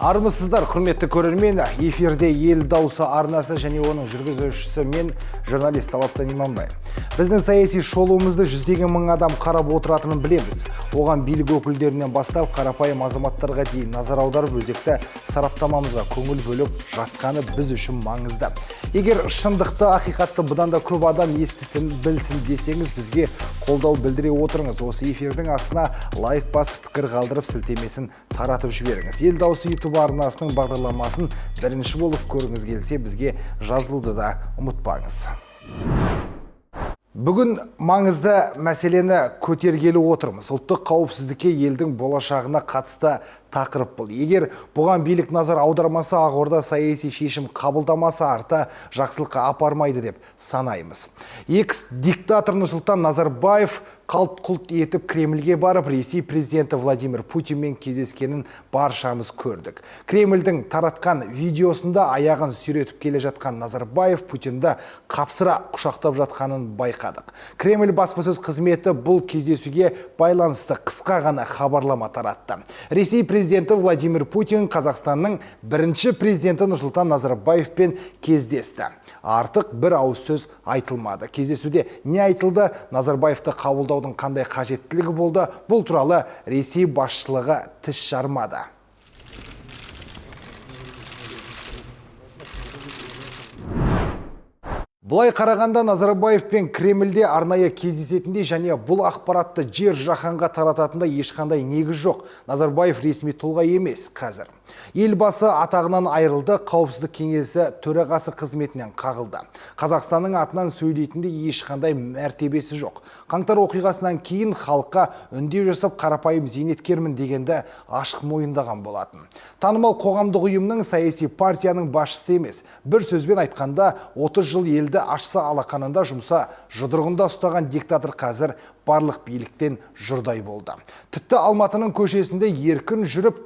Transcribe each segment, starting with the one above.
Армысыздар, құрметті көрермен! Эфирде «Ел дауысы» арнасы және оның жүргізушісі мен, журналист Талаптан Иманбай. Біздің саяси шолуымызды жүздеген мың адам қарап отыратынын білеміз. Оған билік өкілдерінен бастап қарапайым азаматтарға дейін назар аударып, өзекті сараптамамызға көңіл бөліп жатқаны біз үшін маңызды. Егер шындықты, ақиқатты бұдан да көп адам естісін, білсін десеңіз, бізге қолдау білдіре отырыңыз. Осы эфирдің астына лайк басып, пікір қалдырып, сілтемесін таратып жіберіңіз. «Ел дауысы» YouTube арнасының бағдарламасын бірінші болып көргіңіз келсе, бізге жазылуды да ұмытпаңыз. Бүгін маңызды мәселені көтергелі отырмыз. Ұлттық қауіпсіздікке, елдің болашағына қатысты тақырып бұл. Егер бұған билік назар аудармаса, Ақорда саяси шешім қабылдамаса, арты жақсылыққа апармайды деп санаймыз. Экс диктатор Нұрсұлтан Назарбаев қалт құлт етіп Кремльге барып, Ресей президенті Владимир Путинмен кездескенін баршамыз көрдік. Кремльдің таратқан видеосында аяғын сүйретіп келе жатқан Назарбаев Путинді қапсыра құшақтап жатқанын байқадық. Кремль баспасөз қызметі бұл кездесуге байланысты қысқа ғана хабарлама таратты. Ресей президенті Владимир Путин Қазақстанның бірінші президенті Нұрсұлтан Назарбаевпен кездесті. Артық бір ауыз сөз айтылмады. Кездесуде не айтылды, Назарбаевты қабылдаудың қандай қажеттілігі болды, бұл туралы Ресей басшылығы тіс жармады. Былай қарағанда, Назарбаев пен Кремльде арнайы кездесетіндей және бұл ақпаратты жер жаһанға тарататындай ешқандай негіз жоқ. Назарбаев ресми тұлға емес қазір. Елбасы атағынан айырылды, Қауіпсіздік кеңесі төрағасы қызметінен қағылды. Қазақстанның атынан сөйлейтіндей ешқандай мәртебесі жоқ. Қаңтар оқиғасынан кейін халыққа үндеу жасап, қарапайым зейнеткермін дегенді ашық мойындаған болатын. Танымал қоғамдық ұйымның, саяси партияның басшысы емес. Бір сөзбен айтқанда, 30 жыл елді ашса алақанында, жұмса жұдырығында ұстаған диктатор қазір барлық биліктен жұрдай болды. Тіпті Алматының көшесінде еркін жүріп,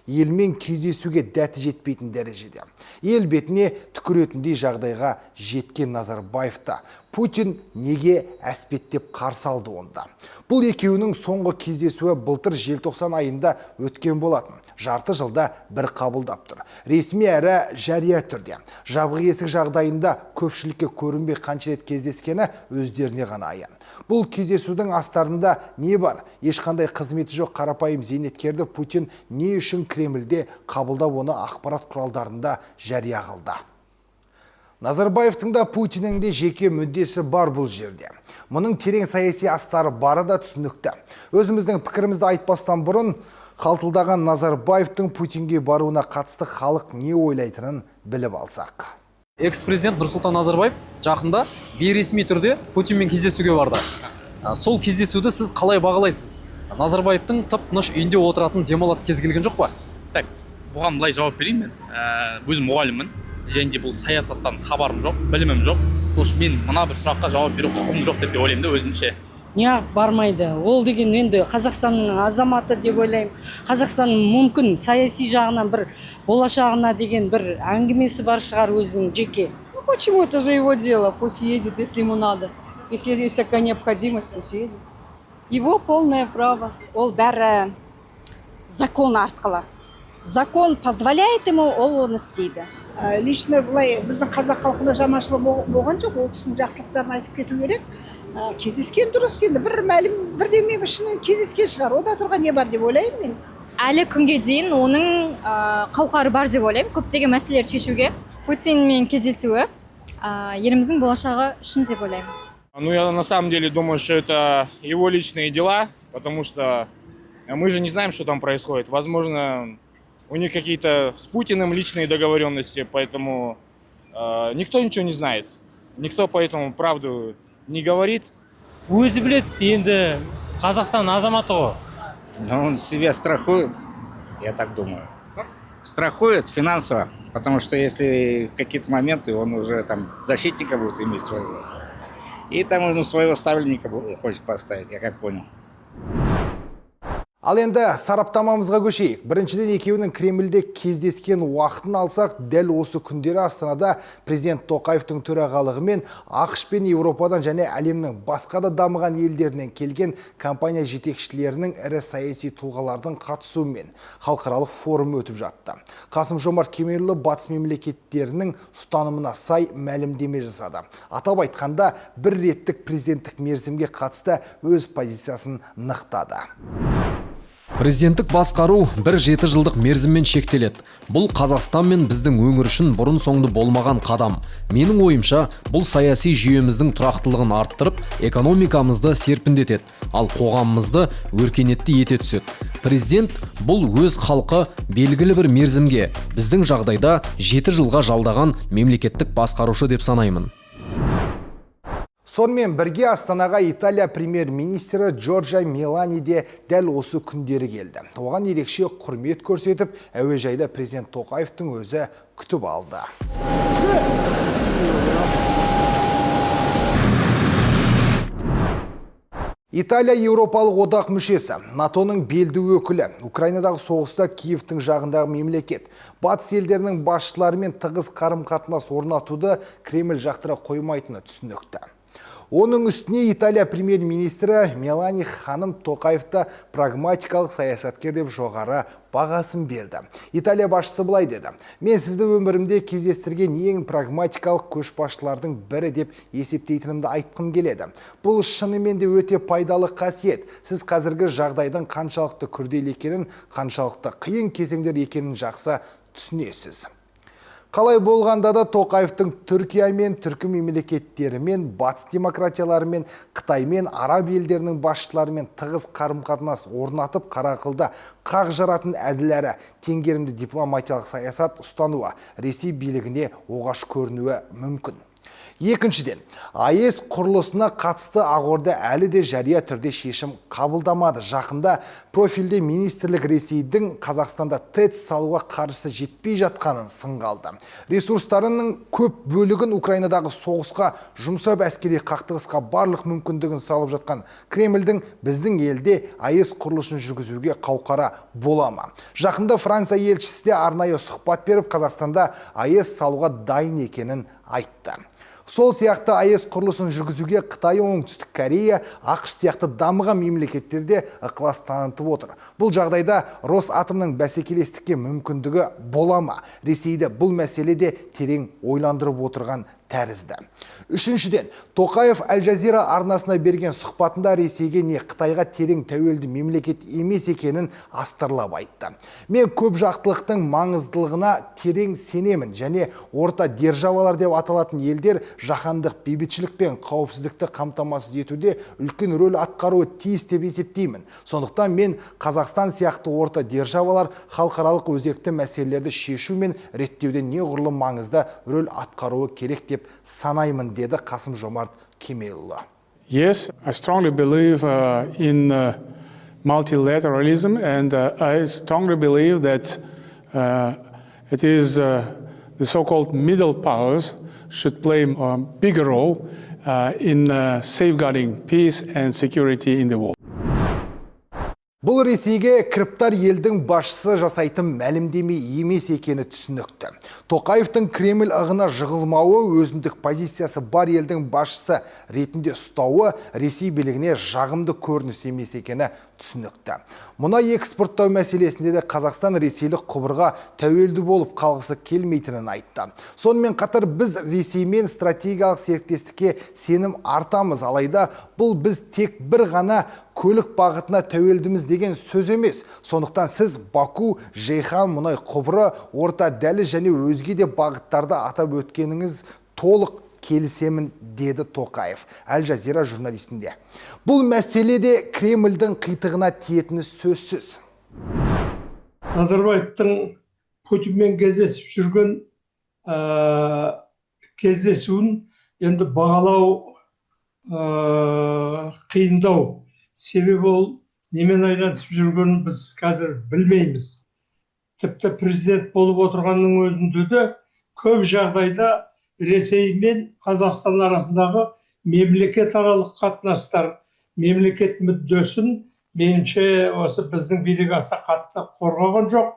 елмен кездесуге дәті жетпейтін дәрежеде. Ел бетіне түкіретіндей жағдайға жеткен Назарбаевты Путин неге әспеттеп қарсы алды онда? Бұл екеуінің соңғы кездесуі былтыр желтоқсан айында өткен болатын. Жарты жылда бір қабылдап тұр. Ресми әрі жария түрде. Жабық есік жағдайында көпшілікке көрінбей қанша рет кездескені өздеріне ғана аян. Бұл кездесудің астарында не бар? Ешқандай қызметі жоқ қарапайым зейнеткерді Путин не үшін Кремльде қабылдап, оны ақпарат құралдарында жария қылды? Назарбаевтың да, Путиннің де жеке мүддесі бар бұл жерде. Мұның терең саяси астары бары да түсінікті. Өзіміздің пікірімізді айтпастан бұрын қалтылдаған Назарбаевтың Путинге баруына қатысты халық не ойлайтынын біліп алсақ. Экс-президент Нұрсұлтан Назарбаев жақында бейресми түрде Путинмен кездесуге барды. Сол кездесуді сіз қалай бағалайсыз? Назарбаевтың тып тыныш үйінде отыратын, демалатын кезі келген жоқ па? Так, бұған былай жауап берейін мен. Өзім мұғаліммін және де бұл саясаттан хабарым жоқ, білімім жоқ. Сол үшін мен мына бір сұраққа жауап беру құқығым жоқ деп те ойлаймын да өзімше. Неғып бармайды ол деген, енді Қазақстанның азаматы деп ойлаймын. Қазақстанның мүмкін саяси жағынан бір болашағына деген бір әңгімесі бар шығар өзінің жеке. Ну почему, это же его дело, пусть едет, если ему надо. Если есть такая необходимость, пусть едет. Его полное право. Ол бәрі закон арқылы, закон позволяет ему, ол оны істейді. Лично былай біздің қазақ халқына жаманшылық болған жоқ, ол кісінің жақсылықтарын айтып кету керек. Кездескен дұрыс, енді бір мәлім бірдеме үшін кездескен шығар, онда тұрған не бар деп ойлаймын мен. Әлі күнге дейін оның қауқары бар деп ойлаймын көптеген мәселелерді шешуге. Путинмен кездесуі еліміздің болашағы үшін деп ойлаймын. Ну, я на самом деле думаю, что это его личные дела, потому что мы же не знаем, что там происходит. Возможно, у них какие-то с Путиным личные договоренности, поэтому никто ничего не знает. Никто поэтому правду не говорит. Өзі біледі енді, Қазақстан азаматы ғой. Но он себя страхует, я так думаю. Страхует финансово, потому что если в какие-то моменты он уже там защитника будет иметь своего. И там он своего ставленника хочет поставить, я как понял. Ал енді сараптамамызға көшейік. Біріншіден, екеуінің Кремльде кездескен уақытын алсақ, дәл осы күндері Астанада президент Тоқаевтың төрағалығымен АҚШ пен Еуропадан және әлемнің басқа да дамыған елдерінен келген компания жетекшілерінің, ірі саяси тұлғалардың қатысуымен халықаралық форум өтіп жатты. Қасым Жомарт Кемелұлы батыс мемлекеттерінің ұстанымына сай мәлімдеме жасады. Атап айтқанда, бір реттік президенттік мерзімге қатысты өз позициясын нықтады. Президенттік басқару бір 7 жылдық мерзіммен шектеледі. Бұл Қазақстан мен біздің өңір үшін бұрын соңды болмаған қадам. Менің ойымша, бұл саяси жүйеміздің тұрақтылығын арттырып, экономикамызды серпіндетеді, ал қоғамымызды өркениетті ете түседі. Президент бұл өз халқы белгілі бір мерзімге, біздің жағдайда 7 жылға жалдаған мемлекеттік басқарушы деп санаймын. Сонымен бірге Астанаға Италия премьер-министрі Джорджа Мелони де дәл осы күндері келді. Оған ерекше құрмет көрсетіп, әуежайда президент Тоқаевтың өзі күтіп алды. Италия Еуропалық одақ мүшесі, НАТО-ның белді өкілі, Украинадағы соғыста Киевтің жағындағы мемлекет. Батыс елдерінің басшыларымен тығыз қарым-қатынас орнатуды Кремль жақтыра қоймайтыны түсінікті. Оның үстіне Италия премьер-министрі Мелони ханым Тоқаевты прагматикалық саясаткер деп жоғары бағасын берді. Италия басшысы былай деді: «Мен сізді өмірімде кездестірген ең прагматикалық көшбасшылардың бірі деп есептейтінімді айтқым келеді. Бұл шынымен де өте пайдалы қасиет. Сіз қазіргі жағдайдың қаншалықты күрделі екенін, қаншалықты қиын кезеңдер екенін жақсы түсінесіз». Қалай болғанда да Тоқаевтың Түркиямен, түркі мемлекеттерімен, батыс демократияларымен, Қытаймен, араб елдерінің басшыларымен тығыз қарым-қатынас орнатып, қара қылды қақ жаратын әділ әрі теңгерімді дипломатиялық саясат ұстануы Ресей билігіне оғаш көрінуі мүмкін. Екіншіден, АЭС құрылысына қатысты Ақорда әлі де жария түрде шешім қабылдамады. Жақында профильді министрлік Ресейдің Қазақстанда ТЭЦ салуға қаржысы жетпей жатқанын сынға алды. Ресурстарының көп бөлігін Украинадағы соғысқа жұмсап, әскери қақтығысқа барлық мүмкіндігін салып жатқан Кремльдің біздің елде АЭС құрылысын жүргізуге қауқары бола ма? Жақында Франция елшісі де арнайы сұхбат беріп, Қазақстанда АЭС салуға дайын екенін айтты. Сол сияқты АЭС құрылысын жүргізуге Қытай, Оңтүстік Корея, АҚШ сияқты дамыған мемлекеттерде ықылас танытып отыр. Бұл жағдайда Росатомның бәсекелестікке мүмкіндігі бола ма? Ресейді бұл мәселеде терең ойландырып отырған тәрізді. Үшіншіден, Тоқаев Әл-Жазира арнасына берген сұхбатында Ресейге не Қытайға терең тәуелді мемлекет емес екенін астарлап айтты. «Мен көп жақтылықтың маңыздылығына терең сенемін және орта державалар деп аталатын елдер жаһандық бейбітшілік пен қауіпсіздікті қамтамасыз етуде үлкен рөл атқаруы тиіс деп есептеймін. Сондықтан мен Қазақстан сияқты орта державалар халықаралық өзекті мәселелерді шешу мен реттеуде неғұрлым маңызды рөл атқаруы керек деп санаймын», деді Қасым Жомарт Кемелұлы. Yes, I strongly believe in multilateralism, and I strongly believe that it is the so-called middle powers should play a bigger role in safeguarding peace and security in the world. Бұл Ресейге кіріптар елдің басшысы жасайтын мәлімдеме емес екені түсінікті. Тоқаевтың Кремль ығына жығылмауы, өзіндік позициясы бар елдің басшысы ретінде ұстауы Ресей билігіне жағымды көрініс емес екені түсінікті. Мұнай экспорттау мәселесінде де Қазақстан ресейлік құбырға тәуелді болып қалғысы келмейтінін айтты. Сонымен қатар, біз Ресеймен стратегиялық серіктестікке сенім артамыз, алайда бұл біз тек бір ғана көлік бағытына тәуелдіміз деген сөз емес. Сондықтан сіз Баку, Жейхан мұнай құбыры, Орта дәліз және өзге де бағыттарды атап өткеніңіз, толық келісемін, деді Тоқаев Әл Жазира журналистіне. Бұл мәселе де Кремльдің қитығына тиетіні сөзсіз. Назарбаевтың Путинмен кездесіп жүрген кездесуін енді бағалау қиындау, себебі ол немен айналысып жүргенін біз қазір білмейміз. Тіпті президент болып отырғанның өзінде де көп жағдайда Ресей мен Қазақстан арасындағы мемлекетаралық қатынастар, мемлекет мүддесін Меніңше, осы біздің билік аса қатты қорғаған жоқ.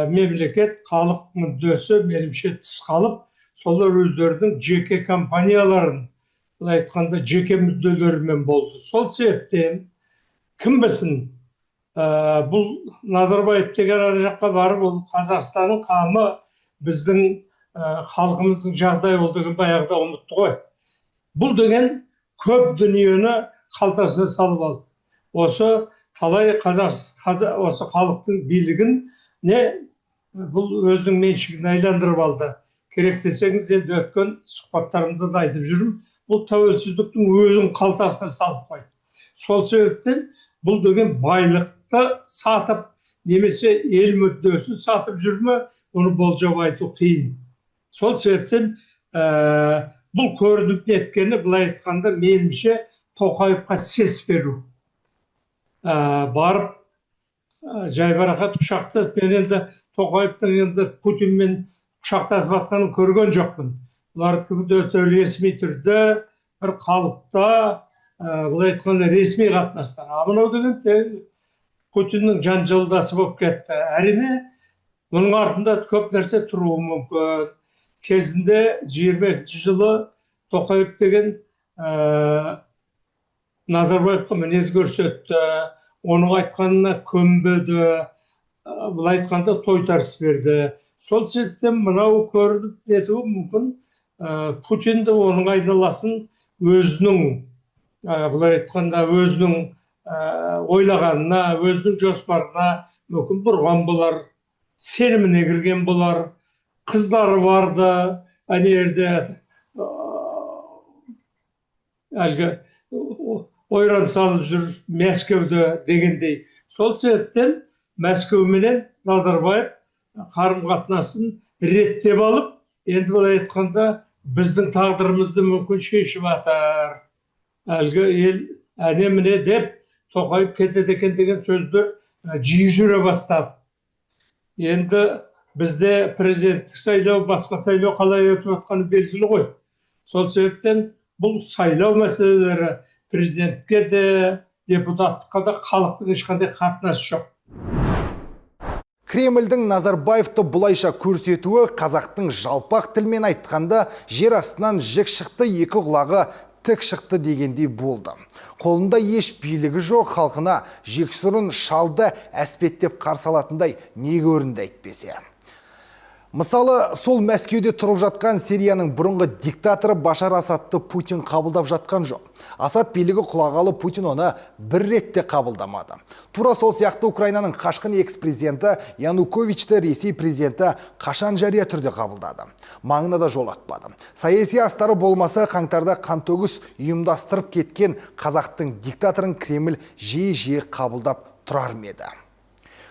Мемлекет, халық мүддесі, меніңше, тыс қалып, солар өздерінің жеке компанияларын, былай айтқанда, жеке мүдделерімен болды. Сол себептен, кім білсін, бұл Назарбаев деген ар жаққа барып, ол Қазақстанның қамы, біздің халқымыздың жағдайы, ол деген баяғыда ұмытты ғой. Бұл деген көп дүниені қалтасына салып алды. Осы талай қазақ, осы халықтың билігін не бұл өзінің меншігіне айландырып алды. Керек десеңіз, енді өткен сұхбаттарымда да айтып жүрмін, бұл тәуелсіздіктің өзін қалтасына салып қойды. Сол себептен бұл деген байлықты сатып немесе ел мүддесін сатып жүр ме, оны болжап айту қиын. Сол себептен бұл көрініп неткені, былай айтқанда, меніңше, Тоқаевқа сес беру. Барып жайбарақат құшақтасып, мен енді Тоқаевтың енді Путинмен құшақтасып жатқанын көрген жоқпын. Бұлардікі өте ресми түрде, бір қалыпта, былай айтқанда, ресми қатынастар. А мынау деген Путиннің жан жолдасы болып кетті. Әрине, бұның артында көп нәрсе тұруы мүмкін. Кезінде 22-жылы Тоқаев деген Назарбаевқа мінез көрсетті, оның айтқанына көнбеді, былай айтқанда, тойтарыс берді. Сол себептен мынау көрініп нетуі мүмкін, Путинді, оның айналасын өзінің, былай айтқанда, өзінің ойлағанына, өзінің жоспарына мүмкін бұрған болар, сеніміне кірген болар. Қыздары барды ана жерде, әлгі ойран салып жүр Мәскеуде дегендей. Сол себептен Мәскеу менен Назарбаев қарым қатынасын реттеп алып, енді былай айтқанда, біздің тағдырымызды мүмкін шешіп жатыр әлгі ел, әне міне деп, Тоқаев кетеді екен деген сөздер жиі жүре бастады. Енді бізде президенттік сайлау, басқа сайлау қалай өтіп жатқаны белгілі ғой. Сол себептен бұл сайлау мәселелері, президентке де, депутаттыққа да халықтың ешқандай қатынасы жоқ. Кремльдің Назарбаевты бұлайша көрсетуі қазақтың жалпақ тілмен айтқанда, жер астынан жік шықты, екі құлағы тік шықты дегендей болды. Қолында еш билігі жоқ, халқына жексұрын шалды әспеттеп қарсы алатындай не көрінді әйтпесе. Мысалы, сол Мәскеуде тұрып жатқан Сирияның бұрынғы диктаторы Башар Асадты Путин қабылдап жатқан жоқ. Асад билігі құлағалы Путин оны бір ретте қабылдамады. Тура сол сияқты Украинаның қашқын экс-президенті Януковичті Ресей президенті қашан жария түрде қабылдады? Маңына да жолатпады. Саяси астары болмаса, қаңтарда қантөгіс ұйымдастырып кеткен қазақтың диктаторын Кремль жиі-жиі қабылдап тұрар ма еді?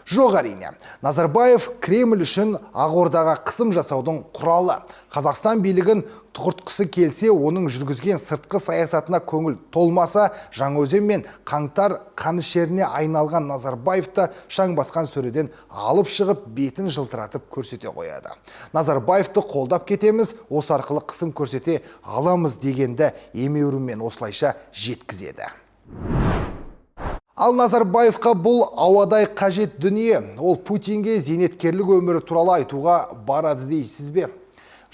Жоқ, әрине. Назарбаев Кремль үшін Ақордаға қысым жасаудың құралы. Қазақстан билігін тұқыртқысы келсе, оның жүргізген сыртқы саясатына көңіл толмаса, Жаңаөзен мен Қаңтар қанішеріне айналған Назарбаевты шаң басқан сөреден алып шығып, бетін жылтыратып көрсете қояды. Назарбаевты қолдап кетеміз, осы арқылы қысым көрсете аламыз дегенді емеурінмен осылайша жеткізеді. Ал Назарбаевқа бұл ауадай қажет дүние. Ол Путинге зейнеткерлік өмірі туралы айтуға барады дейсіз бе?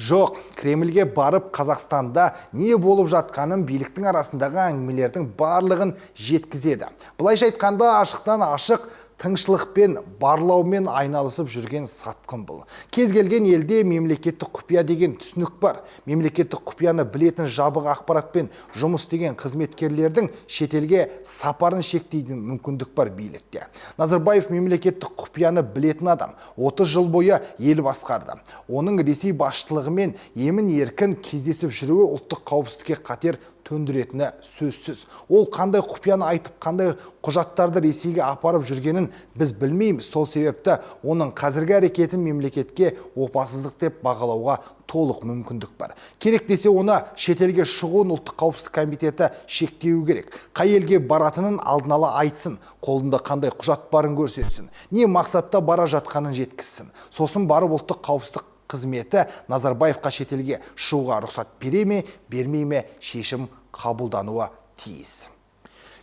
Жоқ, Кремльге барып Қазақстанда не болып жатқанын, биліктің арасындағы әңгімелердің барлығын жеткізеді. Былайша айтқанда, ашықтан ашық тыңшылықпен, барлаумен айналысып жүрген сатқын бұл. Кез келген елде мемлекеттік құпия деген түсінік бар. Мемлекеттік құпияны білетін, жабық ақпаратпен жұмыс істеген қызметкерлердің шетелге сапарын шектейтін мүмкіндік бар билікте. Назарбаев мемлекеттік құпияны білетін адам. 30 жыл бойы ел басқарды. Оның Ресей басшылығымен емін еркін кездесіп жүруі ұлттық қауіпсіздікке қатер төндіретіні сөзсіз. Ол қандай құпияны айтып, қандай құжаттарды Ресейге апарып жүргенін біз білмейміз. Сол себепті оның қазіргі әрекетін мемлекетке опасыздық деп бағалауға толық мүмкіндік бар. Керек десе, оны шетелге шығуын ұлттық қауіпсіздік комитеті шектеу керек. Қай елге баратынын алдын ала айтсын, қолында қандай құжат барын көрсетсін, не мақсатта бара жатқанын жеткізсін. Сосын барып ұлттық қауіпсіздік қызметі Назарбаевқа шетелге шығуға рұқсат бере ме, бермей ме, шешім қабылдануы тиіс.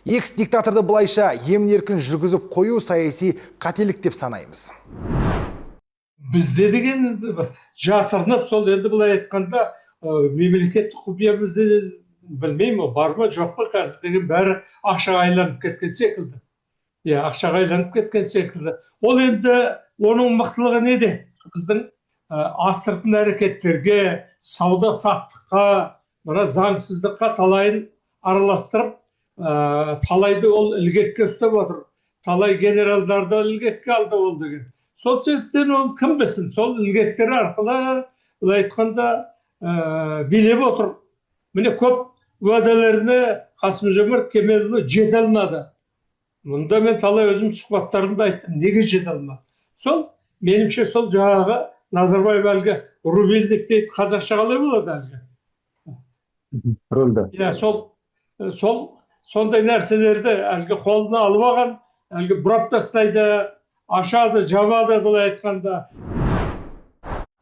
Экс-диктаторды былайша емін-еркін жүргізіп қою саяси қателік деп санаймыз. Бізде деген жасырынып, сол енді былай айтқанда, мемлекеттік құпия бізде, білмеймін, бар ма, жоқ па, қазір деген бәрі ақшаға айланып кеткен секілді. Иә, ақшаға айланып кеткен секілді. Ол енді оның мықтылығы неде? Біздің астыртын әрекеттерге, сауда саттыққа, мына заңсыздыққа талайын араластырып, талайды ол ілгекке ұстап отыр. Талай генералдарды ілгекке алды ол деген. Сол себептен ол, кім білсін, сол ілгектер арқылы, былай айтқанда, билеп отыр. Міне, көп уәделеріне Қасым Жомарт Кемелұлы жете алмады. Мұнда мен талай өзім сұхбаттарымда айттым, неге жете алмады. Сол, меніңше, сол жаңағы Назарбаев әлгі рубильник дейді, қазақша қалай болады әлгі? Рөлді. Иә, сол сондай нәрселерді әлгі қолына алып алған, әлгі бұрап тастайды, ашады, жабады, былай айтқанда.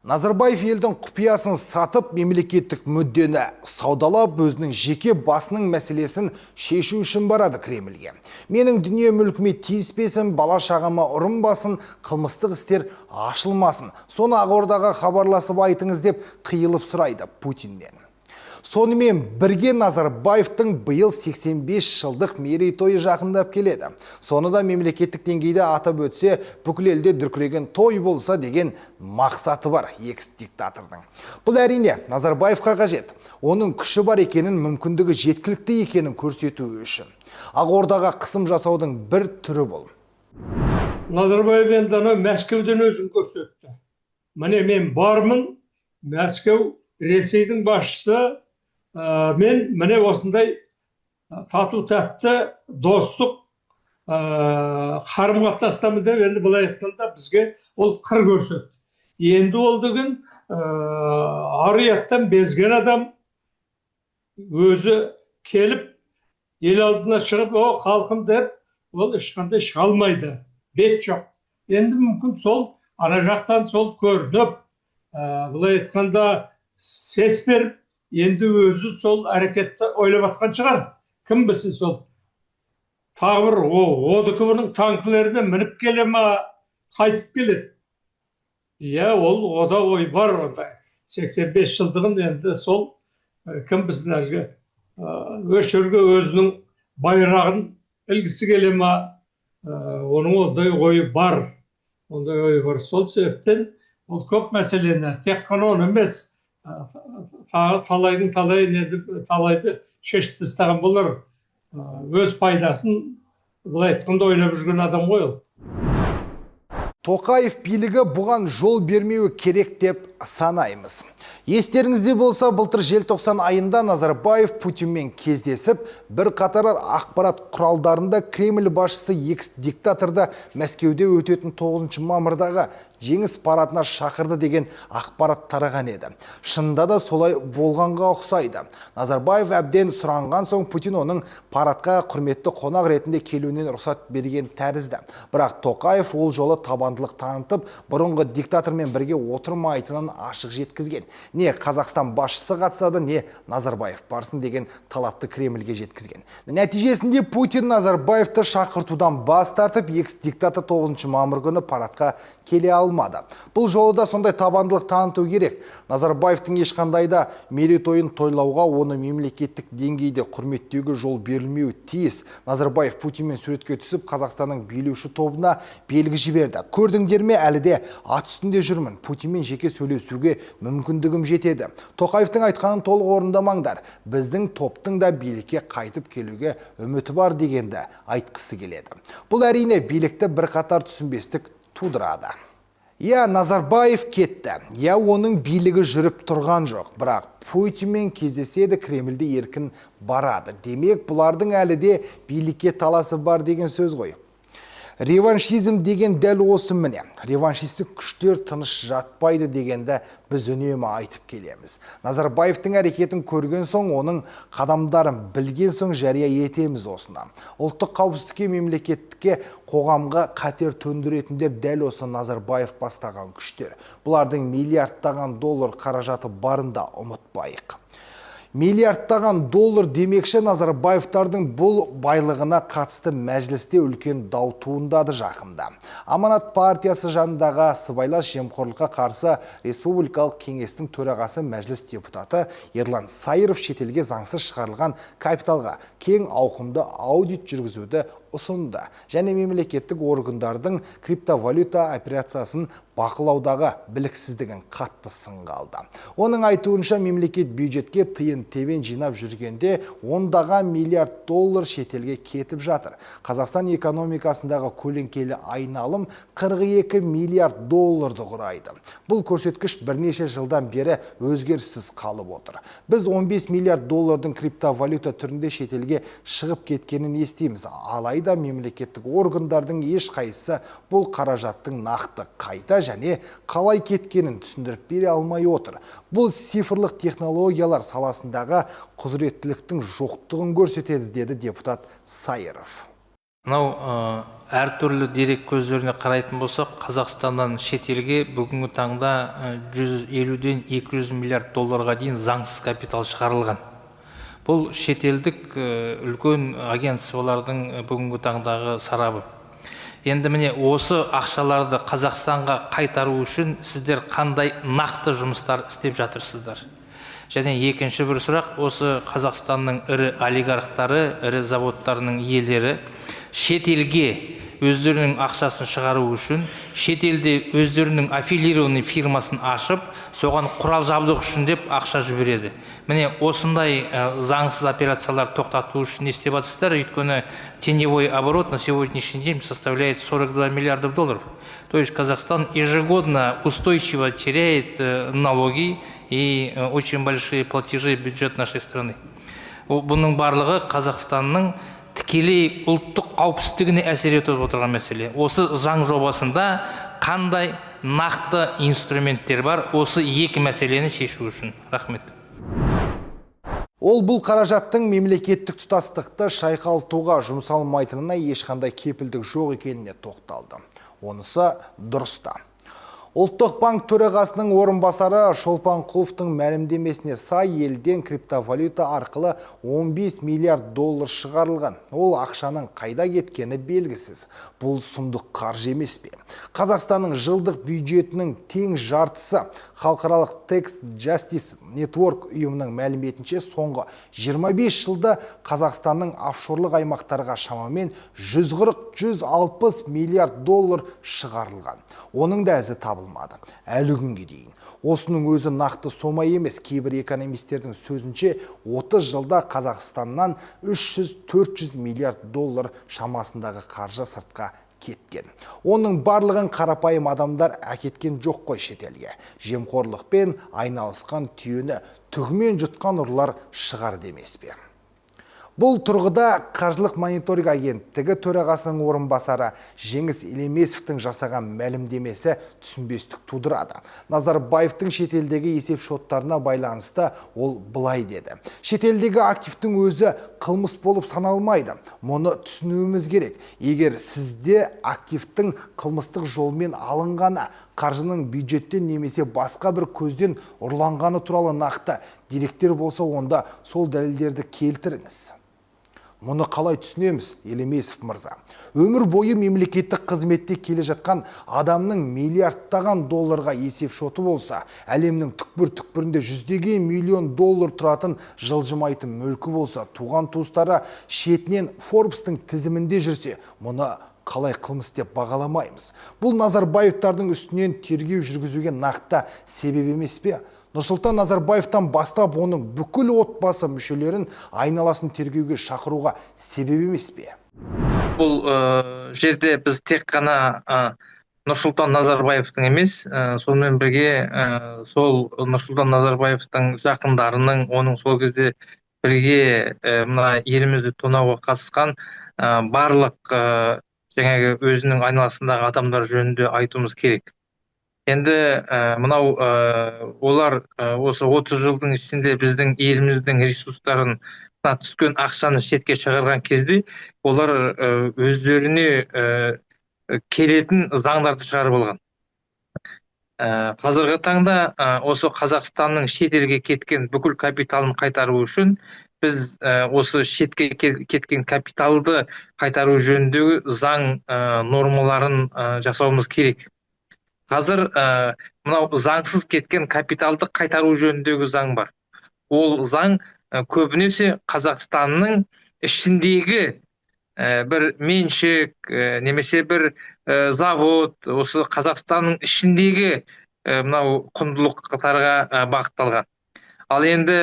Назарбаев елдің құпиясын сатып, мемлекеттік мүддені саудалап, өзінің жеке басының мәселесін шешу үшін барады Кремльге. Менің дүние мүлкіме тиіспесін, бала шағама ұрынбасын, қылмыстық істер ашылмасын. Соны Ақордаға хабарласып айтыңыз деп қиылып сұрайды Путиннен. Сонымен бірге Назарбаевтың биыл 85 жылдық мерейтойы жақындап келеді. Соны да мемлекеттік деңгейде атап өтсе, бүкіл елде дүркіреген той болса деген мақсаты бар экс-диктатордың. Бұл, әрине, Назарбаевқа қажет. Оның күші бар екенін, мүмкіндігі жеткілікті екенін көрсету үшін. Ақордаға қысым жасаудың бір түрі бұл. Назарбаев енді анау Мәскеуден өзін көрсетті. Міне, мен бармын, Мәскеу, Ресейдің басшысы, мен міне осындай тату тәтті достық қарым қатынастамын деп, енді былай айтқанда, бізге ол қыр көрсетті. Енді ол деген ар ұяттан безген адам, өзі келіп ел алдына шығып, о халқым деп, ол ешқандай шыға алмайды, бет жоқ. Енді мүмкін, сол ана жақтан сол көрініп, былай айтқанда, сес беріп, енді өзі сол әрекетті ойлап жатқан шығар. Кім білсін, сол тағы бір ОДКБ-ның танкілеріне мініп келе ма, қайтып келеді. Иә, ол ода ой бар ондай. 85 жылдығын енді сол, кім білсін, әлгі осы жерге өзінің байрағын ілгісі келе ма, оның ондай ойы бар, ондай ойы бар. Сол себептен ол көп мәселені, тек қана оны емес, тағы талайдың талайын, енді талайды шешіп тастаған болар. Өз пайдасын, былай айтқанда, ойлап жүрген адам ғой ол. Тоқаев билігі бұған жол бермеуі керек деп санаймыз. Естеріңізде болса, былтыр желтоқсан айында Назарбаев Путинмен кездесіп, бір қатар ақпарат құралдарында Кремль басшысы экс-диктаторды Мәскеуде өтетін 9 мамырдағы жеңіс парадына шақырды деген ақпарат тараған еді. Шынында да солай болғанға ұқсайды. Назарбаев әбден сұранған соң, Путин оның парадқа құрметті қонақ ретінде келуінен рұқсат берген тәрізді. Бірақ Тоқаев ол жолы табандылық танытып, бұрынғы диктатормен бірге отырмайтынын ашық жеткізген. Не Қазақстан басшысы қатысады, не Назарбаев барсын деген талапты Кремльге жеткізген. Нәтижесінде Путин Назарбаевты шақыртудан бас тартып, экс-диктатор 9 мамыр күні парадқа келе алмады. Бұл жолы да сондай табандылық таныту керек. Назарбаевтың ешқандай да мерейтойын тойлауға, оны мемлекеттік деңгейде құрметтеуге жол берілмеуі тиіс. Назарбаев Путинмен суретке түсіп, Қазақстанның билеуші тобына белгі жіберді. Көрдіңдер ме, әлі де ат үстінде жүрмін. Путинмен жеке сөйлесуге мүмкіндігім жетеді. Тоқаевтың айтқанын толық орындамаңдар. Біздің топтың да билікке қайтып келуге үміті бар дегенді айтқысы келеді. Бұл, әрине, билікті бірқатар түсінбестік тудырады. Иә, Назарбаев кетті. Иә, оның билігі жүріп тұрған жоқ. Бірақ Путинмен кездеседі, Кремльде еркін барады. Демек, бұлардың әлі де билікке таласы бар деген сөз ғой. Реваншизм деген дәл осы, міне. Реваншистік күштер тыныш жатпайды дегенді біз үнемі айтып келеміз. Назарбаевтың әрекетін көрген соң, оның қадамдарын білген соң жария етеміз осыны. Ұлттық қауіпсіздікке, мемлекеттікке, қоғамға қатер төндіретіндер дәл осы Назарбаев бастаған күштер. Бұлардың миллиардтаған доллар қаражаты барында ұмытпайық. Миллиардтаған доллар демекші, Назарбаевтардың бұл байлығына қатысты мәжілісте үлкен дау туындады жақында. Аманат партиясы жанындағы сыбайлас жемқорлыққа қарсы республикалық кеңестің төрағасы, мәжіліс депутаты Ерлан Сайыров шетелге заңсыз шығарылған капиталға кең ауқымды аудит жүргізуді ұсынды және мемлекеттік органдардың криптовалюта операциясын бақылаудағы біліксіздігін қатты сынға алды. Оның айтуынша, мемлекет бюджетке тиын тебен жинап жүргенде ондаған миллиард доллар шетелге кетіп жатыр. Қазақстан экономикасындағы көлеңкелі айналым 42 миллиард долларды құрайды. Бұл көрсеткіш бірнеше жылдан бері өзгеріссіз қалып отыр. Біз 15 миллиард доллардың криптовалюта түрінде шетелге шығып кеткенін естиміз. Алайда мемлекеттік органдардың ешқайсысы бұл қаражаттың нақты қайда және қалай кеткенін түсіндіріп бере алмай отыр. Бұл цифрлық технологиялар саласындағы құзыреттіліктің жоқтығын көрсетеді, деді депутат Сайыров. Мынау әртүрлі дерек көздеріне қарайтын болсақ, Қазақстаннан шетелге бүгінгі таңда 150-ден 200 миллиард долларға дейін заңсыз капитал шығарылған. Бұл шетелдік үлкен агентстволардың бүгінгі таңдағы сарабы. Енді міне, осы ақшаларды Қазақстанға қайтару үшін сіздер қандай нақты жұмыстар істеп жатырсыздар? Және екінші бір сұрақ: осы Қазақстанның ірі олигархтары, ірі заводтарының иелері шетелге өздерінің ақшасын шығару үшін шетелде өздерінің аффилированный фирмасын ашып, соған құрал жабдық үшін деп ақша жібереді. Міне, осындай заңсыз операциялар тоқтату үшін не істеп жатырсыздар? Өйткені теневой оборот на сегодняшний день составляет 42 миллиардов долларов, то есть Казахстан ежегодно устойчиво теряет налоги и очень большие платежи в бюджет нашей страны. Бұның барлығы Қазақстанның тікелей ұлттық қауіпсіздігіне әсер етіп отырған мәселе. Осы заң жобасында қандай нақты инструменттер бар осы екі мәселені шешу үшін? Рахмет. Ол бұл қаражаттың мемлекеттік тұтастықты шайқалтуға жұмсалмайтынына ешқандай кепілдік жоқ екеніне тоқталды. Онысы дұрыс та. Ұлттық банк төрағасының орынбасары Шолпан Құловтың мәлімдемесіне сай, елден криптовалюта арқылы 15 миллиард доллар шығарылған. Ол ақшаның қайда кеткені белгісіз. Бұл сұмдық қаржы емес пе? Қазақстанның жылдық бюджетінің тең жартысы. Халықаралық Tax Justice Network ұйымының мәліметінше, соңғы 25 жылда Қазақстанның офшорлық аймақтарға шамамен 140-160 миллиард доллар шығарылған. Оның да ізі табылмады әлі күнге дейін. Осының өзі нақты сома емес. Кейбір экономистердің сөзінше, 30 жылда Қазақстаннан 300-400 миллиард доллар шамасындағы қаржы сыртқа кеткен. Оның барлығын қарапайым адамдар әкеткен жоқ қой шетелге. Жемқорлықпен айналысқан, түйені түгімен жұтқан ұрылар шығарды емес пе? Бұл тұрғыда Қаржылық мониторинг агенттігі төрағасының орынбасары Жеңіс Елемесовтің жасаған мәлімдемесі түсінбестік тудырады. Назарбаевтың шетелдегі есеп шоттарына байланысты ол былай деді: «Шетелдегі активтің өзі қылмыс болып саналмайды. Мұны түсінуіміз керек. Егер сізде активтің қылмыстық жолмен алынғаны, қаржының бюджеттен немесе басқа бір көзден ұрланғаны туралы нақты деректер болса, онда сол дәлелдерді келтіріңіз». Мұны қалай түсінеміз, Елемесов мырза? Өмір бойы мемлекеттік қызметте келе жатқан адамның миллиардтаған долларға есеп шоты болса, әлемнің түкпір-түкпірінде жүздеген миллион доллар тұратын жылжымайтын мүлкі болса, туған туыстары шетінен Форбстың тізімінде жүрсе, мұны қалай қылмыс деп бағаламаймыз? Бұл Назарбаевтардың үстінен тергеу жүргізуге нақты себеп емес пе? Нұрсұлтан Назарбаевтан бастап оның бүкіл отбасы мүшелерін, айналасын тергеуге шақыруға себеп емес пе? Бұл жерде біз тек қана Нұрсұлтан Назарбаевтың емес, сонымен бірге сол Нұрсұлтан Назарбаевтың жақындарының, оның сол кезде бірге мына елімізді тонауға қатысқан барлық жаңағы өзінің айналасындағы адамдар жөнінде айтуымыз керек. Енді мынау олар осы 30 жылдың ішінде біздің еліміздің ресурстарын, мына түскен ақшаны шетке шығарған кезде олар өздеріне келетін заңдарды шығарып алған. Қазіргі таңда осы Қазақстанның шетелге кеткен бүкіл капиталын қайтару үшін біз осы шетке кеткен капиталды қайтару жөніндегі заң нормаларын жасауымыз керек. Қазір мынау заңсыз кеткен капиталды қайтару жөніндегі заң бар. Ол заң көбінесе Қазақстанның ішіндегі бір меншік немесе бір завод, осы Қазақстанның ішіндегі мынау құндылықтарға бағытталған. Ал енді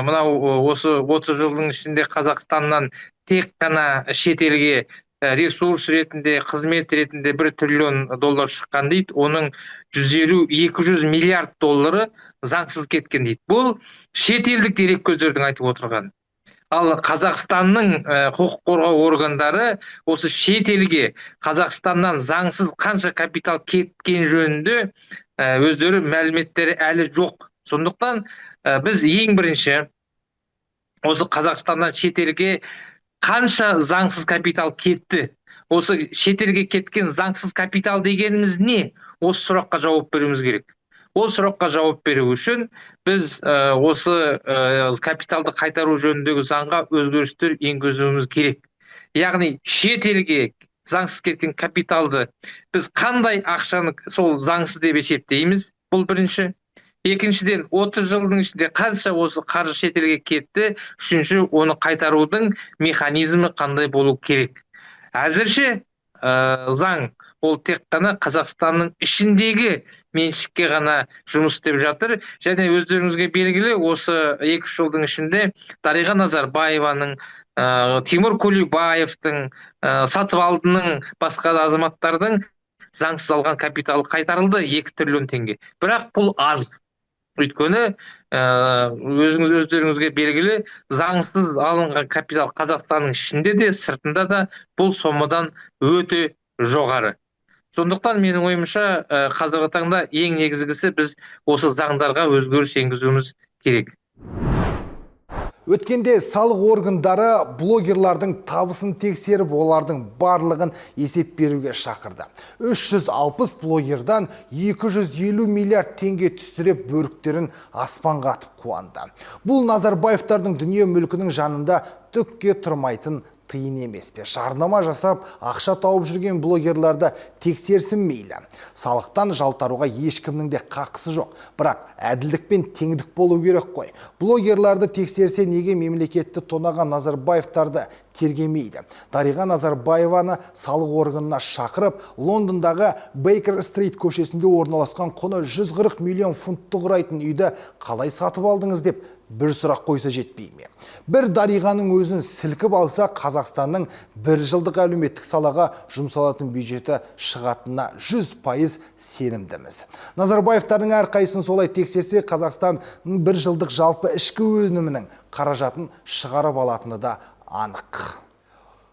мынау осы 30 жылдың ішінде Қазақстаннан тек қана шетелге ресурс ретінде, қызмет ретінде 1 триллион доллар шыққан дейді. Оның 150-200 миллиард доллары заңсыз кеткен дейді. Бұл шетелдік дереккөздердің айтып отырғаны. Ал Қазақстанның құқық қорғау органдары осы шетелге Қазақстаннан заңсыз қанша капитал кеткен жөнінде өздері мәліметтері әлі жоқ. Сондықтан біз ең бірінші осы Қазақстаннан шетелге қанша заңсыз капитал кетті, осы шетелге кеткен заңсыз капитал дегеніміз не, осы сұраққа жауап беруіміз керек. Ол сұраққа жауап беру үшін біз осы капиталды қайтару жөніндегі заңға өзгерістер енгізуіміз керек. Яғни шетелге заңсыз кеткен капиталды біз қандай ақшаны сол заңсыз деп есептейміз, бұл бірінші. Екіншіден, 30 жылдың ішінде қанша осы қаржы шетелге кетті. Үшінші, оны қайтарудың механизмі қандай болу керек. Әзірше заң ол тек қана Қазақстанның ішіндегі меншікке ғана жұмыс істеп жатыр. Және өздеріңізге белгілі, осы 2-3 жылдың ішінде Дариға Назарбаеваның, Тимур Кулибаевтың, Сатыбалдының, басқа да азаматтардың заңсыз алған капиталы қайтарылды, 2 триллион теңге. Бірақ бұл аз, өйткені өзіңіз өздеріңізге белгілі, заңсыз алынған капитал Қазақстанның ішінде де, сыртында да бұл сомадан өте жоғары. Сондықтан менің ойымша, қазіргі таңда ең негізгісі, біз осы заңдарға өзгеріс енгізуіміз керек. Өткенде салық органдары блогерлардың табысын тексеріп, олардың барлығын есеп беруге шақырды. 360 блогердан 250 миллиард теңге түстіреп, бөріктерін аспанға атып қуанды. Бұл Назарбаевтардың дүние мүлкінің жанында түкке тұрмайтын тиын емес пе? Жарнама жасап, ақша тауып жүрген блогерларды тексерсін мейлі. Салықтан жалтаруға ешкімнің де қақысы жоқ. Бірақ әділдік пен теңдік болу керек қой. Блогерларды тексерсе, неге мемлекетті тонаған Назарбаевтарды тергемейді? Дариға Назарбаеваны салық органына шақырып, Лондондағы Бейкер Стрит көшесінде орналасқан құны 140 миллион фунтты құрайтын үйді қалай сатып алдыңыз деп бір сұрақ қойса жетпей ме? Бір Дариғаның өзін сілкіп алса, Қазақстанның бір жылдық әлеуметтік салаға жұмсалатын бюджеті шығатынына 100% сенімдіміз. Назарбаевтардың әрқайсысын солай тексерсе, Қазақстанның бір жылдық жалпы ішкі өнімінің қаражатын шығарып алатыны да анық.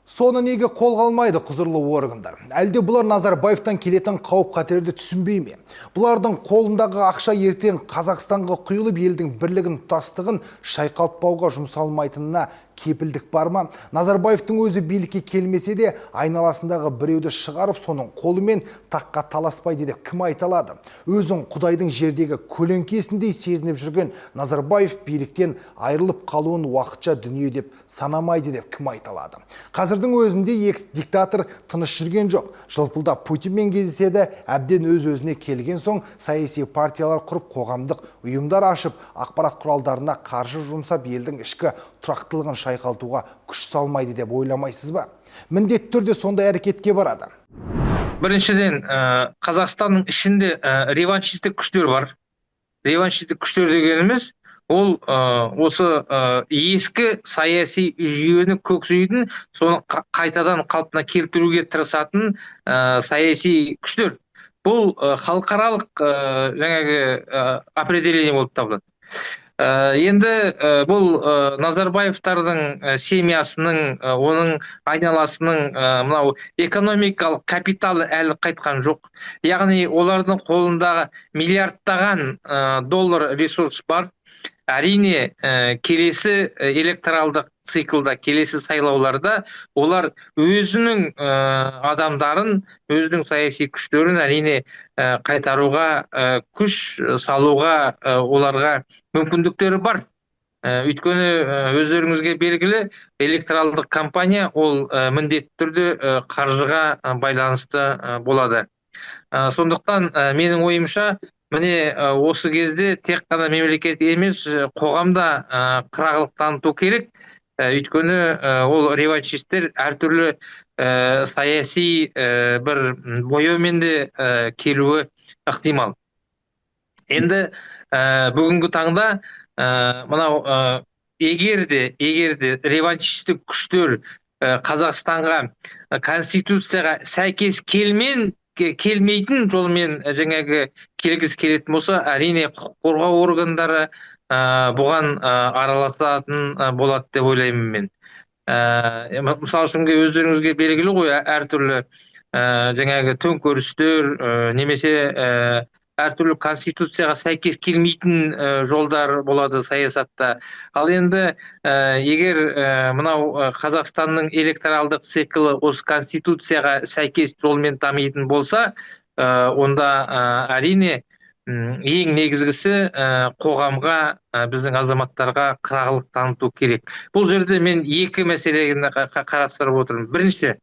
Соны неге қолға алмайды құзырлы органдар? Әлде бұлар Назарбаевтан келетін қауіп қатерді түсінбей ме? Бұлардың қолындағы ақша ертең Қазақстанға құйылып, елдің бірлігін, тұтастығын шайқалтпауға жұмсалмайтынына кепілдік бар ма? Назарбаевтың өзі билікке келмесе де, айналасындағы біреуді шығарып, соның қолымен таққа таласпайды деп кім айта алады? Өзін Құдайдың жердегі көлеңкесіндей сезініп жүрген Назарбаев биліктен айырылып қалуын уақытша дүние деп санамайды деп кім айта алады? Қазірдің өзінде экс диктатор тыныш жүрген жоқ. Жылпылдап Путинмен кездеседі, әбден өз өзіне келген соң саяси партиялар құрып, қоғамдық ұйымдар ашып, ақпарат құралдарына қаржы жұмсап, елдің ішкі тұрақтылығын шайқалтуға күш салмайды деп ойламайсыз ба? Міндетті түрде сондай әрекетке барады. Біріншіден, Қазақстанның ішінде реваншистік күштер бар. Реваншистік күштер дегеніміз ол осы ескі саяси жүйені көксейтін, соны қайтадан қалпына келтіруге тырысатын саяси күштер. Бұл халықаралық жаңағы определение болып табылады. Енді бұл Назарбаевтардың семьясының, оның айналасының мынау экономикалық капиталы әлі қайтқан жоқ. Яғни олардың қолындағы миллиардтаған доллар ресурс бар. Әрине, келесі электоралдық циклда, келесі сайлауларда олар өзінің адамдарын, өзінің саяси күштерін, әрине, Қайтаруға күш салуға оларға мүмкіндіктері бар. Өйткені өздеріңізге белгілі, электоралдық кампания ол міндетті түрде қаржыға байланысты болады. Сондықтан менің ойымша, міне, осы кезде тек қана мемлекет емес, қоғам да қырағылық таныту керек. Өйткені ол реваншисттер әртүрлі саяси бір бояумен де келуі ықтимал. Енді бүгінгі таңда мынау егер де реваншистік күштер Қазақстанға конституцияға сәйкес келмейтін жолмен жаңағы келгісі келетін болса, әрине, құқық қорғау органдары бұған араласатын болады деп ойлаймын мен. Мысалы үшін, өздеріңізге белгілі ғой, әртүрлі жаңағы төңкерістер немесе әртүрлі конституцияға сәйкес келмейтін жолдар болады саясатта. Ал енді егер мынау Қазақстанның электоралдық циклі осы конституцияға сәйкес жолмен дамитын болса, онда әрине, ең негізгісі қоғамға, біздің азаматтарға қырағылық таныту керек. Бұл жерде мен екі мәселені қарастырып отырмын. Бірінші,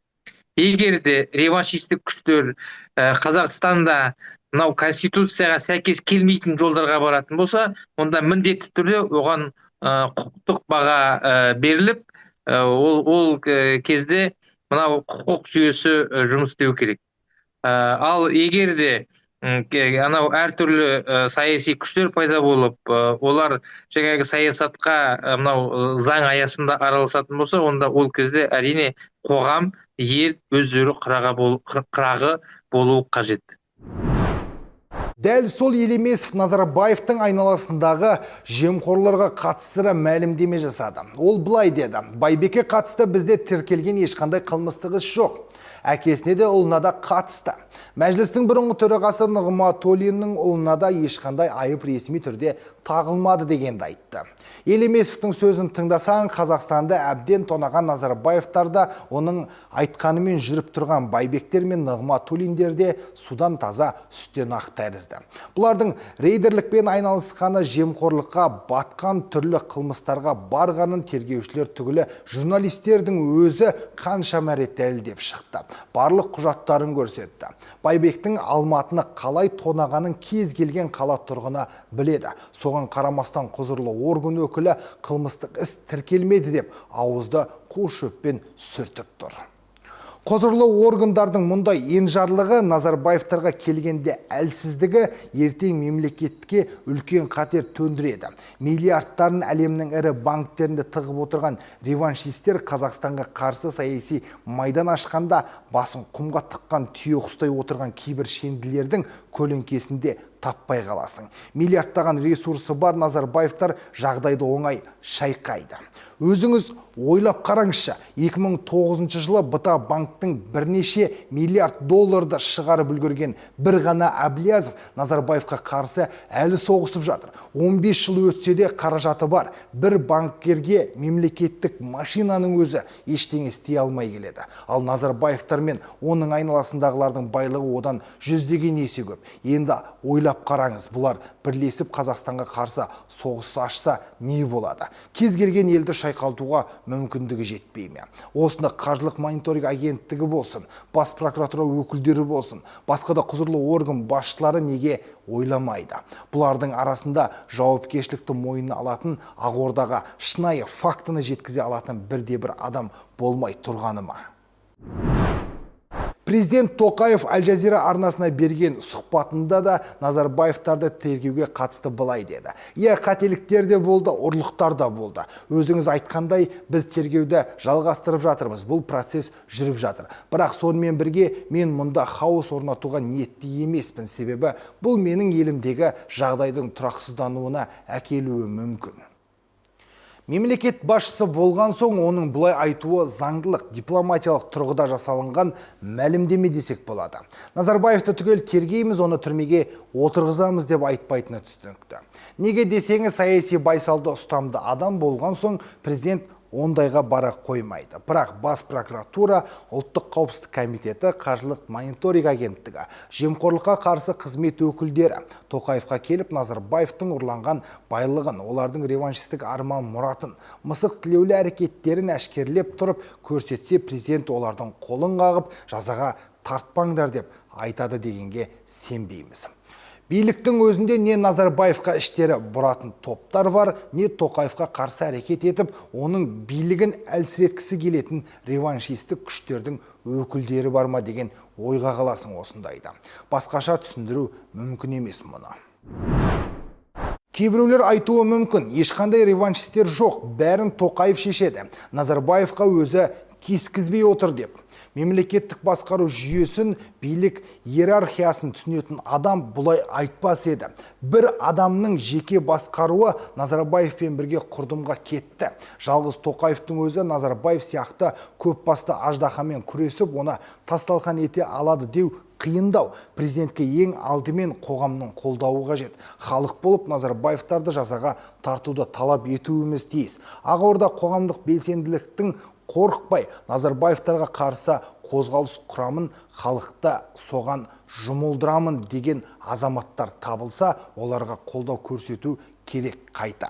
егер де реваншистік күштер Қазақстанда мынау конституцияға сәйкес келмейтін жолдарға баратын болса, онда міндетті түрде оған құқықтық баға беріліп, ол кезде мынау құқық жүйесі жұмыс істеу керек. Ал егер де анау әртүрлі саяси күштер пайда болып, олар жаңағы саясатқа мынау заң аясында араласатын болса, онда ол кезде, әрине, қоғам, ел өздері қырағы болуы қажет. Дәл сол Елемесов Назарбаевтың айналасындағы жемқорларға қатысты да мәлімдеме жасады. Ол былай деді: «Байбекке қатысты бізде тіркелген ешқандай қылмыстық іс жоқ. Әкесіне де, ұлына да қатысты. Мәжілістің бұрынғы төрағасы Нығматулиннің ұлына да ешқандай айып ресми түрде тағылмады» дегенді айтты. Елемесовтің сөзін тыңдасаң, Қазақстанды әбден тонаған Назарбаевтар да, оның айтқанымен жүріп тұрған Байбектер мен Нығматулиндер де судан таза, сүттен ақ тәрізді. Бұлардың рейдерлікпен айналысқаны, жемқорлыққа батқан, түрлі қылмыстарға барғанын тергеушілер түгілі журналистердің өзі қаншама рет дәлелдеп шықты. Барлық құжаттарын көрсетті. Байбектің Алматыны қалай тонағанын кез келген қала тұрғыны біледі. Соған қарамастан құзырлы орган өкілі қылмыстық іс тіркелмеді деп ауызды қу шөппен сүртіп тұр. Құзырлы органдардың мұндай енжарлығы, Назарбаевтарға келгенде әлсіздігі ертең мемлекетке үлкен қатер төндіреді. Миллиардтарын әлемнің ірі банктерінде тығып отырған реваншистер Қазақстанға қарсы саяси майдан ашқанда, басын құмға тыққан түйеқұстай отырған кейбір шенділердің көлеңкесінде таппай қаласың. Миллиардтаған ресурсы бар Назарбаевтар жағдайды оңай шайқайды. Өзіңіз ойлап қараңызшы, 2009 жылы БТА банктың бірнеше миллиард долларды шығарып үлгерген бір ғана Әблязов Назарбаевқа қарсы әлі соғысып жатыр. 15 жыл өтсе де қаражаты бар бір банкерге мемлекеттік машинаның өзі ештеңе істей алмай келеді. Ал Назарбаевтар мен оның айналасындағылардың байлығы одан жүздеген есе көп. Енді ойлап қараңыз, бұлар бірлесіп Қазақстанға қарсы соғыс ашса, не болады? Кез келген елді шайқалтуға мүмкіндігі жетпей ме? Осыны қаржылық мониторинг агенттігі болсын, бас прокуратура өкілдері болсын, басқа да құзырлы орган басшылары неге ойламайды? Бұлардың арасында жауапкершілікті мойнына алатын, Ақордаға шынайы фактіні жеткізе алатын бірде бір адам болмай тұрғаны ма? Президент Тоқаев Аль-Жазира арнасына берген сұхбатында да Назарбаевтарды тергеуге қатысты былай деді: «Иә, қателіктер де болды, ұрлықтар да болды. Өзіңіз айтқандай, біз тергеуді жалғастырып жатырмыз. Бұл процесс жүріп жатыр. Бірақ сонымен бірге мен мұнда хаос орнатуға ниетті емеспін, себебі бұл менің елімдегі жағдайдың тұрақсыздануына әкелуі мүмкін». Мемлекет басшысы болған соң оның бұлай айтуы заңдылық, дипломатиялық тұрғыда жасалынған мәлімдеме десек болады. Назарбаевты түгел тергейміз, оны түрмеге отырғызамыз деп айтпайтыны түсінікті. Неге десеңіз, саяси байсалды, ұстамды адам болған соң президент Ондайға бара қоймайды. Бірақ Бас прокуратура, Ұлттық қауіпсіздік комитеті, Қаржылық мониторинг агенттігі, жемқорлыққа қарсы қызмет өкілдері Тоқаевқа келіп, Назарбаевтың ұрланған байлығын, олардың реваншистік арман мұратын, мысық тілеулі әрекеттерін әшкерелеп тұрып көрсетсе, президент олардың қолын қағып, жазаға тартпаңдар деп айтады дегенге сенбейміз. Биліктің өзінде не Назарбаевқа іштері бұратын топтар бар, не Тоқаевқа қарсы әрекет етіп, оның билігін әлсіреткісі келетін реваншистік күштердің өкілдері бар ма деген ойға қаласың осындайда. Басқаша түсіндіру мүмкін емес мұны. Кейбіреулер айтуы мүмкін, ешқандай реваншистер жоқ, бәрін Тоқаев шешеді. Назарбаевқа өзі кескізбей отыр деп. Мемлекеттік басқару жүйесін, билік иерархиясын түсінетін адам бұлай айтпас еді. Бір адамның жеке басқаруы Назарбаевпен бірге құрдымға кетті. Жалғыз Тоқаевтың өзі Назарбаев сияқты көпбасты аждаһамен күресіп, оны тас-талқан ете алады деу қиындау. Президентке ең алдымен қоғамның қолдауы қажет. Халық болып Назарбаевтарды жазаға тартуды талап етуіміз тиіс. Ақорда қоғамдық белсенділіктің қорықпай Назарбаевтарға қарсы қозғалыс құрамын, халықты соған жұмылдырамын деген азаматтар табылса, оларға қолдау көрсету керек қайта.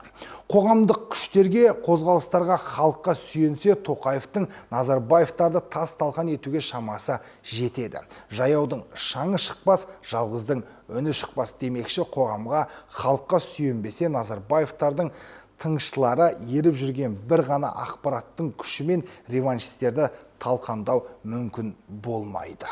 Қоғамдық күштерге, қозғалыстарға, халыққа сүйенсе, Тоқаевтың Назарбаевтарды тас-талқан етуге шамасы жетеді. Жаяудың шаңы шықпас, жалғыздың үні шықпас демекші, қоғамға, халыққа сүйенбесе, Назарбаевтардың тыңшылары еріп жүрген бір ғана ақпараттың күшімен реваншистерді талқандау мүмкін болмайды.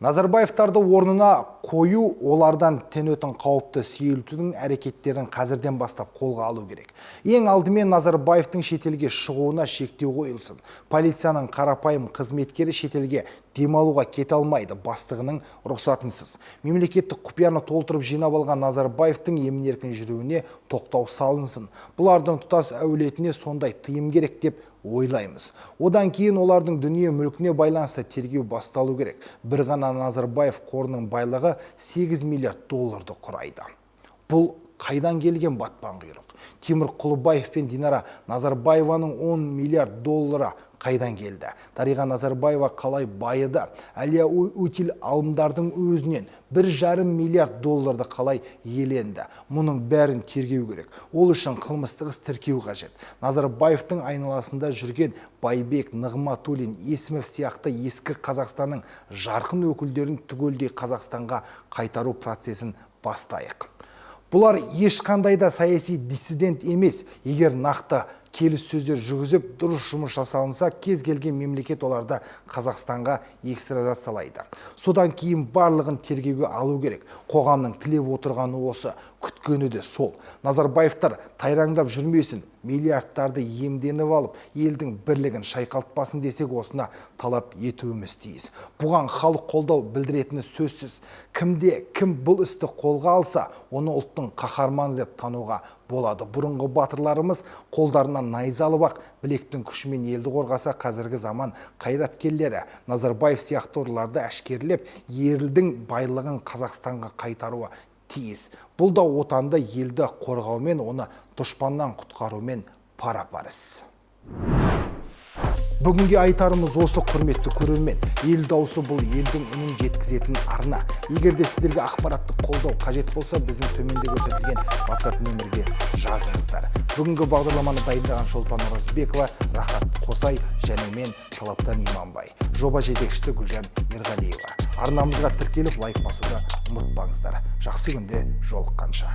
Назарбаевтарды орнына қою, олардан төнетін қауіпті сейілтудің әрекеттерін қазірден бастап қолға алу керек. Ең алдымен Назарбаевтың шетелге шығуына шектеу қойылсын. Полицияның қарапайым қызметкері шетелге демалуға кете алмайды, бастығының рұқсатынсыз. Мемлекеттік құпияны толтырып жинап алған Назарбаевтың емін-еркін жүруіне тоқтау салынсын. Бұлардың тұтас әулетіне сондай тыйым керек деп ойлаймыз. Одан кейін олардың дүние мүлкіне байланысты тергеу басталу керек. Бір ғана Назарбаев қорының байлығы 8 миллиард долларды құрайды. Бұл қайдан келген батпан құйрық? Темір Құлыбаев пен Динара Назарбаеваның 10 миллиард доллары қайдан келді? Дариға Назарбаева қалай байыды? Әлия Утил алымдардың өзінен 1,5 миллиард долларды қалай иеленді? Мұның бәрін тергеу керек. Ол үшін қылмыстық іс тіркеу қажет. Назарбаевтың айналасында жүрген Байбек, Нығматулин, Есімов сияқты ескі Қазақстанның жарқын өкілдерін түгелдей Қазақстанға қайтару процесін бастайық. Бұлар ешқандай да саяси диссидент емес. Егер нақты келіссөздер жүргізіп, дұрыс жұмыс жасалынса, кез келген мемлекет оларды Қазақстанға экстрадициялайды. Содан кейін барлығын тергеуге алу керек. Қоғамның тілеп отырғаны осы, күткені де сол. Назарбаевтар тайраңдап жүрмесін, миллиардтарды иемденіп алып, елдің бірлігін шайқалтпасын десек, осыны талап етуіміз тиіс. Бұған халық қолдау білдіретіні сөзсіз. Кімде кім бұл істі қолға алса, оны ұлттың қаһарманы деп тануға болады. Бұрынғы батырларымыз қолдарына найза алып ақ білектің күшімен елді қорғаса, қазіргі заман қайраткерлері Назарбаев сияқты ұрыларды әшкерелеп, елдің байлығын Қазақстанға қайтаруы тиіс. Бұл да отанды, елді қорғаумен, оны дұшпаннан құтқарумен пара-пар іс. Бүгінге айтарымыз осы, құрметті көрермен. Ел дауысы бұл елдің үнін жеткізетін арна. Егер де сіздерге ақпараттық қолдау қажет болса, біздің төменде көрсетілген WhatsApp нөмірге жазыңыздар. Бүгінгі бағдарламаны дайындаған Шолпан Оразбекова, Рахат Қосай және мен Талаптан Иманбай. Жоба жетекшісі Гүлжан Ерғалиева. Арнамызға тіркеліп, лайк басуды ұмытпаңыздар. Жақсы күнде жолыққанша.